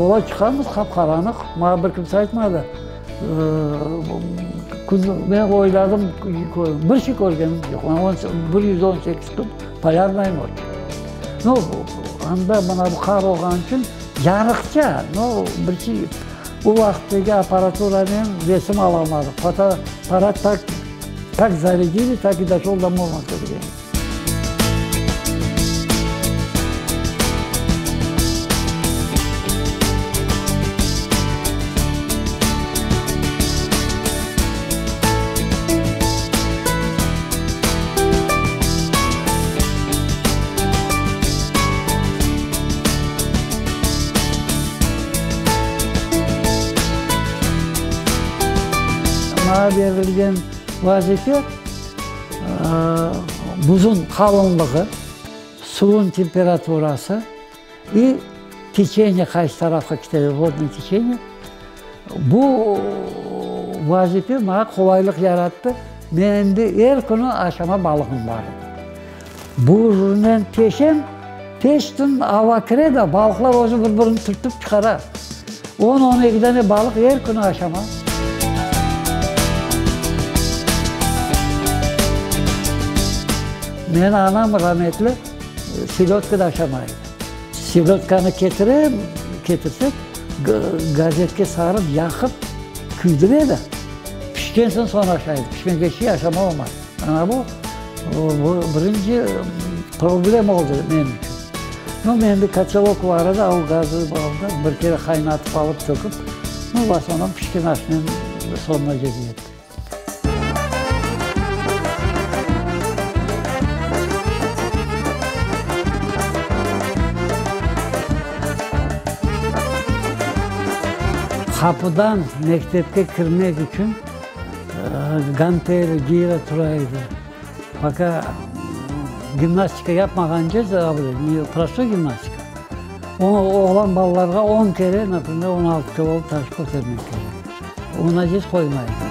Yola çıqamız, qap-qaranıq, maña bir kimse aytmadı. Men oyladım, bir şey körgenim yoq. 118 kün polyarnaya noç. Nu, anda mına bu qar olğanı içün yarıqça, no, bir şey, o vaqıttaki apparaturanen resim alamadıq. Fotoapparat tak, kak zaredili, tak i doşol do Murmanska degen. Maña berilgen vazife, Buzun qalınlığı, suvun temperaturası i teçeniye qaysı tarafqa kete, vodnoye teçeniye. Bu vazife maña qolaylıq yarattı. Men endi er künü aşama balığım bar edi. Buznen teşem, teştin ava kire de, balıqlar özü bir-birini türtip çıqara. On, on eki dane balıq er künü aşama. Meni anam rametli selödka da aşamay edi. Selödkanı ketirem, ketirsek, gazetke sarıp, yaqıp, küydüre edi. Pişken soñ soñ aşay edi. Pişmegence aşama olmaz. Ana bu, bu birinci problema oldı menim içün. Nu, mende kotelok bar edi, o gazlı balda bir kere qaynatıp alıp töküp, nu, v osnovnom pişken aşnen soñunace yettik. Qapıdan mektepke kirmek içün Gantel, gira tura edi. Poka gimnastika yapmağance, prostoy gimnastika, oğlan balalarğa on kere, naprimer, 16 kilolıq taş kötermek kerek. Onace qoymay edi.